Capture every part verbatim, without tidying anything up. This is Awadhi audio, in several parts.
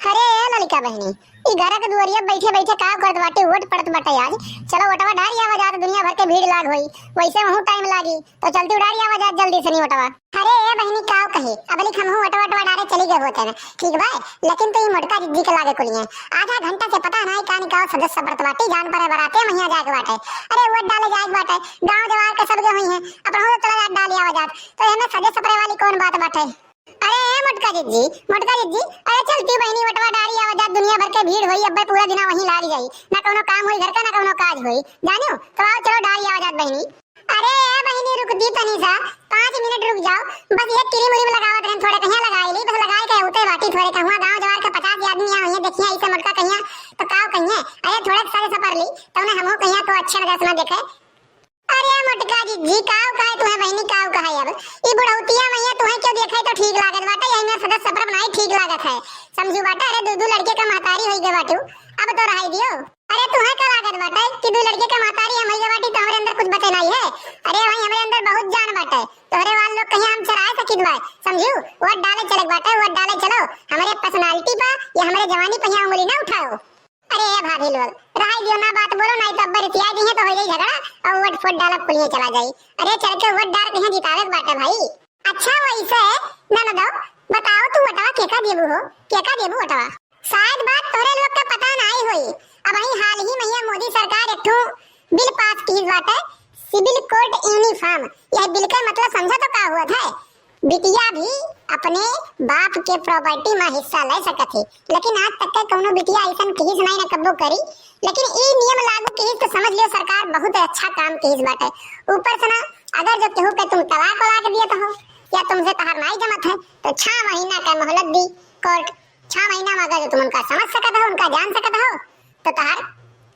अरे ए ललिका बहिनी, ई घर के दुआरिया बैठे बैठे का करत बाटे, वोट पड़त बाटे आज। चलो वोटवा डारी आवा जात, दुनिया भर के भीड़ लाग होई, वैसे वहूँ टाइम लागी, तो चलती डारी आवा जात जल्दी सनी वोटवा। अरे ए बहिनी, काव कही, अबलिक हमहू वोटवा वोटवा डारे चली गए होते हैं, ठीक बा, लेकिन तो ई मोटका जिज्जी के लागे कुलिये आधा घंटा से पता नाई का निकाव सदस्य बरत बाटे, जान परे बराते महिया जाए के बाटे। अरे वोट डाले जाए के बाटे, गाँव जवार के सब गए हुई हैं, अपना तो चला जात डाली आवा जात, तो एमे सजे सपरे वाली कौन बात बाटे? अरे ए मोटका जिज्जी, मोटका जिज्जी, अरे चलती बहिनी वोटवा डारी आवा जात, दुनिया भर के भीड़ होई, अब्बे पूरा दिना वहीं लाग जाई, ना कौनो काम होई घर का, ना कौनो काज होई, जानियो, तो आओ चलो डारी आवा जात बहिनी। अरे ए बहिनी, रुक दी तनी सा, पाँच मिनट रुक जाओ, बस ये क्रीम व्रीम लगावत रहन, थोड़े कहिया लगाई ली, बस लगाए के उते बाटी थोड़े, कहुआ गाँव जवार के पचास आदमी यहाँ हुई है, देखिए ऐसे मोटका कहिया तो काव कहिए, अरे थोड़े सारे सफर ली, तब हमहू कहिया को अच्छे नजर से ना देखे। अरे मोटका जिज्जी, काव कहे तुहे बहिनी, काव कहे अब, ई बुढ़ौतिया मैया तुहे क्यों देखे तो ठीक लागत बाटे, यही में सदस्य सफर बनाई ठीक लागत है, समझू बाटे, अरे दू दू लड़के का महतारी होई गए बाटू, अब तो रहाई दियो। अरे तुहे का लागत बाटे कि दू लड़के के महतारी हम हइये बाटी तो हमरे अंदर कुछ बचे नाई है? अरे भाई हमरे अंदर बहुत जान बाटे। तोहरे वाल लोग कहीं हम चराए सकित बा, समझू? वोट डाले चले के बाटे, वोट डाले चलो। हमरे पर्सनालिटी पा या हमरे जवानी पे यहाँ उंगली ना उठाओ। अरे ए भाभी लोग, रहाई दियो ना, बात बोलो, नाई तो अब्बर रिसियाई दी है तो हो जाई झगड़ा और वोट फोट डालब कुलिये चला जाई। अरे चल के वोट डाल के यहाँ जितावे के बाटे भाई। अच्छा वैसे ननदो, बताओ तू वोटवा केका देबू हो, केका देबू वोटवा? शायद बात तोरे लोग के पता नाई होई। अबहीं हाल ही में यह मोदी सरकार एक ठो बिल पास कीस बाटे, सिविल कोड यूनिफॉर्म। यह बिल के मतलब समझा तो का हुआ था? बिटिया भी अपने बाप के प्रॉपर्टी में हिस्सा ले सकत है, लेकिन आज तक के कौनो बिटिया ऐसन कीस नाई ना कब्बो करी। लेकिन ई नियम लागू कीस तो समझ लियो सरकार बहुत अच्छा काम कीस बाटे। ऊपर से ना अगर जो केहू के तुम तलाक वलाक दिए तो हो या तुमसे तहार नाई जमत है तो छह महीना का मोहलत दी कोर्ट। छह महीना में अगर जो तुम उनका समझ सकत हो, उनका जान सकत हो, तो तहार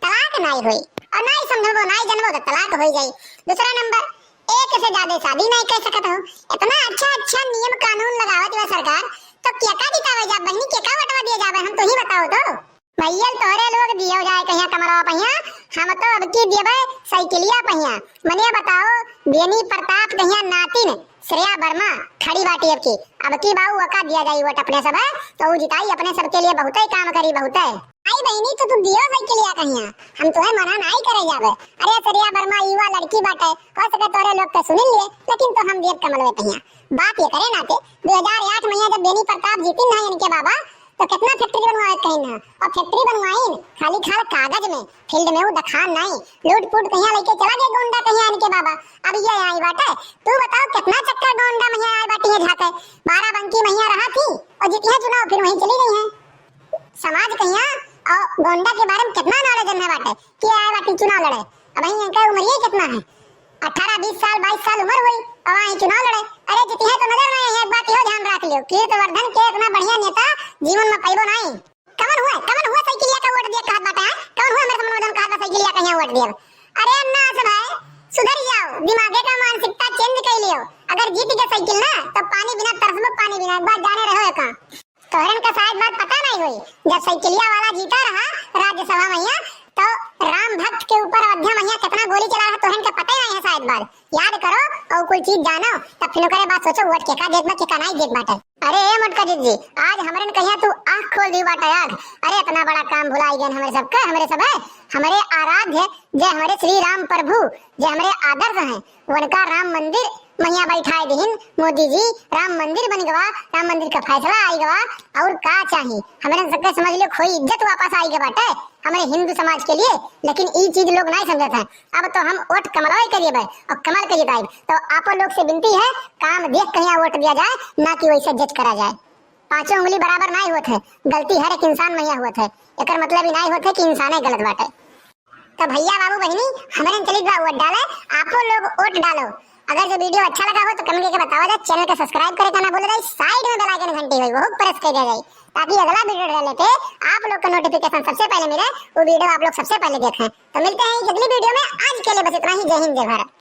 तलाक नाई होई। और नाई समझबो, नाई जानबो तो तलाक होई जाई। दूसरा नंबर, एक से ज्यादा शादी नाई कर सकत हो। इतना अच्छा अच्छा नियम कानून लगावत बा सरकार, तो केका जितावे जा बहनी, केका वोटवा दिए जावे, हम तू ही बताओ तो। भैया तोहरे लोग दियो जाए कहिया कमरवा पहिया, हम तो अब की देबे साइकिलिया पहिया। मने बताओ, बेनी प्रताप कहिया नातिन श्रेया वर्मा खड़ी बाटी अब की, अब की बाऊ ओका दिया जाई वोट अपने सब, तो ऊ जिताई अपने सबके लिए बहुते काम करी, बहुते। आई बहिनी, तो तू दियो साइकिलिया कहिया, हम तोहे मना नाई करे जाबे। अरे श्रेया वर्मा युवा लड़की बाटे, हो सके तोरे लोग के सुनिल लिए, लेकिन तो हम देब कमलवे कहिया। बात ये करे नाते, दो हजार आठ में जब बेनी प्रताप जीतिन ना इनके बाबा, तो कितना फैक्ट्री बनवाए कहीं ना, और फैक्ट्री बनवाइन खाली खाल कागज में, फील्ड में वो दखान नाई, लूट फूट कहिया लेके चला गए गोंडा कहिया इनके बाबा। अब ये आई बाटे, तू बताओ कितना चक्कर गोंडा मैया आए बाटी है झाके, बाराबंकी मैया रहा थी और जीती है चुनाव, फिर वहीं चली गई है। समाज कहिया और गोंडा के बारे में कितना नॉलेज है बाटे कि आए बाटी चुनाव लड़े। अब वहीं इनका उम्र ये कितना है, अठारह बीस साल, बाईस साल उम्र हुई, अब आई चुनाव लड़े। अरे जीती है तो नजर नहीं है, एक बात यो ध्यान रख लियो, कीर्तिवर्धन के इतना बढ़िया नेता जीवन में पैबो नहीं। कवन हुआ, कवन हुआ साइकिलिया का वोट दिया कहत बाटे, हैं? कवन हुआ मेरे समझ में जौन कहत बा साइकिलिया कहिया वोट दिया? अरे अन्ना सब है, सुधर जाओ, दिमागे का मानसिकता चेंज कर लियो। अगर जीत गए साइकिल ना, तो पानी बिना तरसबो, पानी बिना, एक बार जाने रहो का। तोहरन का शायद बात पता नहीं हुई, जब साइकिलिया वाला जीता रहा राज्यसभा मैया, तो राम भक्त के ऊपर अयोध्या मैया कितना गोली चला रहा, तोहरन के पता ही नहीं है शायद बात। याद करो और कोई चीज जानो, तब फिर ओकरे बाद सोचो वोट केका देत बा, केका नहीं देत बाटे। अरे ए मोटका जिज्जी, आज हमरन कहिया तू आँख खोल दी बाटे आँख। अरे इतना बड़ा काम भुलाई गए हमरे सबके, हमरे सब है, हमरे आराध्य जे हमरे श्री राम प्रभु जे हमरे आदर्श हैं, उनका राम मंदिर मैया बैठाए दिहिन मोदी जी, राम मंदिर बन गवा, राम मंदिर का फैसला आई गवा, और का चाही? हमरे सबके समझ लियो खोई इज्जत वापस आई गवा बाटे हमरे हिंदू समाज के लिए, लेकिन ई चीज लोग नहीं समझत हैं। अब तो हम वोट कमलवा के देबे और कमल के जिताइब। तो आपो लोग से विनती है, काम देख कहिया वोट दिया जाए, ना कि वैसे जज करा जाए। पांचों उंगली बराबर नहीं होत है, गलती हर एक इंसान में ही होत है। एकर मतलब ई नहीं होत है कि इंसाने गलत बाटे। तो भैया बाबू बहिनी, हमरे चलित बा वोट डाले, आपो लोग वोट डालो। अगर जो वीडियो अच्छा लगा हो तो कमेंट करके बतावा जाए, चैनल के सब्सक्राइब करे का ना भूले जाए, साइड में बेल आइकन घंटी होई, वो प्रेस कर दिया जाए, ताकि अगला वीडियो डाले पे आप लोग को नोटिफिकेशन सबसे पहले मिले, वो वीडियो आप लोग सबसे पहले देखें। तो मिलते हैं अगली वीडियो में, आज के लिए बस इतना ही। जय हिंद, जय भारत।